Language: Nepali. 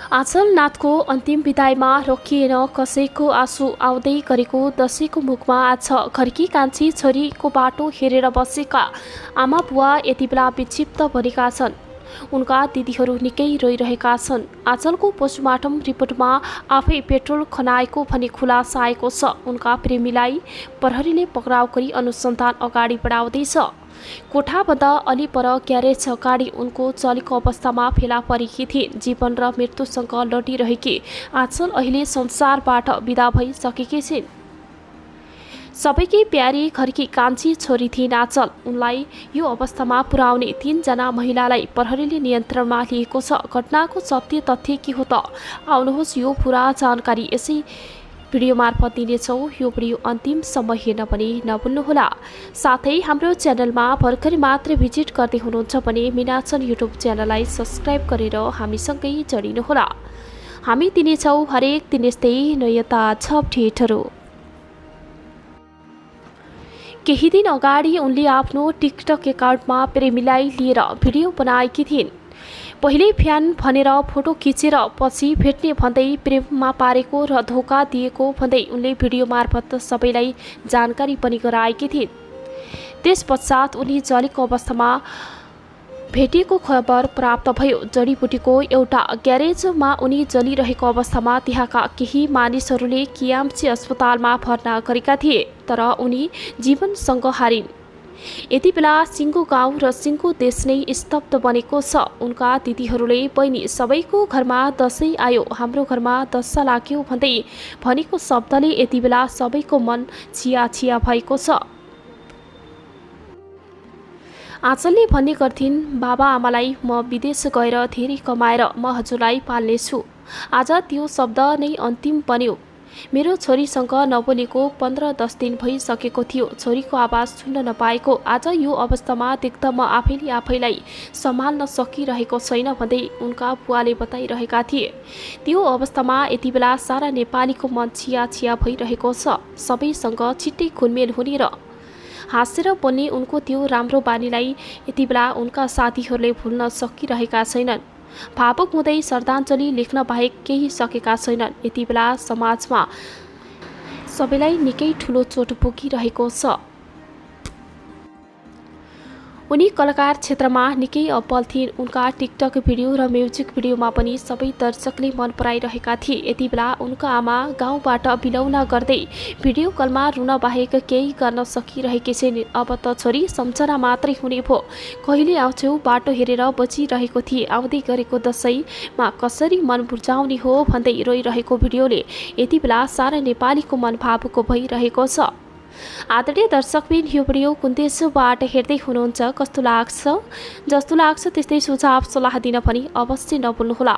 आँचल नाथको अन्तिम विदाईमा रोकिएन कसैको आँसु आउँदै गरेको दशैंको मुखमा आज घरकी कान्छी छोरीको बाटो हेरेर बसेका आमा बुवा यति बेला विक्षिप्त बनेका छन्। उनका दिदीहरू निकै रोइरहेका छन्। आँचलको पोस्टमार्टम रिपोर्टमा आफै पेट्रोल खनाएको भन्ने खुलासा आएको छ। उनका प्रेमीलाई प्रहरीले पक्राउ गरी अनुसन्धान अगाडि बढाउँदैछ। कोठाभन्दा अलि पर ग्यारेज गाडी उनको चलेको अवस्थामा फेला परेकी थिइन्। जीवन र मृत्युसँग लडिरहेकी आँचल अहिले संसारबाट विदा भइसकेकी छिन्। सबैकी प्यारी घरकी कान्छी छोरी थिइन् आँचल। उनलाई यो अवस्थामा पुर्याउने 3 जना महिलालाई प्रहरीले नियन्त्रणमा लिएको छ। घटनाको सत्य तथ्य के हो त? आउनुहोस् यो पुरा जानकारी यसै भिडियो मार्फत दिनेछौँ। यो भिडियो अन्तिमसम्म हेर्न पनि नभुल्नुहोला। साथै हाम्रो च्यानलमा भर्खरै मात्र भिजिट गर्दै हुनुहुन्छ भने मीनाक्षण युट्युब च्यानललाई सब्स्क्राइब गरेर हामीसँगै जोडिनुहोला। हामी दिनेछौँ हरेक दिन यस्तै नयाँ ताजा अपडेटहरू। केही दिन अगाडि उनले आफ्नो टिकटक एकाउन्टमा प्रेमीलाई लिएर भिडियो बनाएकी थिइन्। पहिले फ्यान भनेर फोटो खिचेर पछि भेट्ने भन्दै प्रेममा पारेको र धोका दिएको भन्दै उनले भिडियो मार्फत सबैलाई जानकारी पनि गराएकी थिइन्। त्यसपश्चात उनी जलेको अवस्थामा भेटिएको खबर प्राप्त भयो। जडीबुटीको एउटा ग्यारेजमा उनी जलिरहेको अवस्थामा त्यहाँका केही मानिसहरूले कियाम्ची अस्पतालमा भर्ना गरेका थिए, तर उनी जीवनसँग हारिन्। यति बेला सिङ्गो गाउँ र सिङ्गो देश नै स्तब्ध बनेको छ। उनका दिदीहरूले बहिनी सबैको घरमा दसैँ आयो, हाम्रो घरमा दशा लाग्यो भन्दै भनेको शब्दले यति बेला सबैको मन छिया छिया भएको छ। आँचलले भन्ने गर्थिन्, बाबा आमालाई म विदेश गएर धेरै कमाएर म हजुरलाई पाल्नेछु। आज त्यो शब्द नै अन्तिम बन्यो। मेरो छोरीसँग नबोलेको 15-10 दिन भइसकेको थियो। छोरीको आवाज सुन्न नपाएको। आज यो अवस्थामा देख्दा म आफैले आफैलाई सम्हाल्न सकिरहेको छैन भन्दै उनका बुवाले बताइरहेका थिए। त्यो अवस्थामा यति बेला सारा नेपालीको मन छिया छिया भइरहेको छ। सबैसँग छिट्टै घुलमेल हुने र हाँसेर बोल्ने उनको त्यो राम्रो बानीलाई यति बेला उनका साथीहरूले भुल्न सकिरहेका छैनन्। भावुक हुँदै श्रद्धाञ्जली लेख्न बाहेक केही सकेका छैनन्। यति बेला समाजमा सबैलाई निकै ठुलो चोट पुगिरहेको छ। उनी कलाकार क्षेत्रमा निकै अब्बल थिइन्। उनका टिकटक भिडियो र म्युजिक भिडियोमा पनि सबै दर्शकले मन पराइरहेका थिए। यति बेला उनका आमा गाउँबाट बिलौना गर्दै भिडियो कलमा रुन बाहेक केही गर्न सकिरहेकी छैन। अब त छोरी सम्झना मात्रै हुने भो। कहिले आउँछौ बाटो हेरेर बचिरहेको थिए। आउँदै गरेको दशैंमा कसरी मन बुझाउने हो भन्दै रोइरहेको भिडियोले यति बेला सारा नेपालीको मन भावुक भइरहेको छ। आदरणीय दर्शकबिन, यो भिडियो कुन देशबाट हेर्दै हुनुहुन्छ, कस्तो लाग्छ? जस्तो लाग्छ त्यस्तै सुझाव सल्लाह दिन पनि अवश्य नभुल्नुहोला।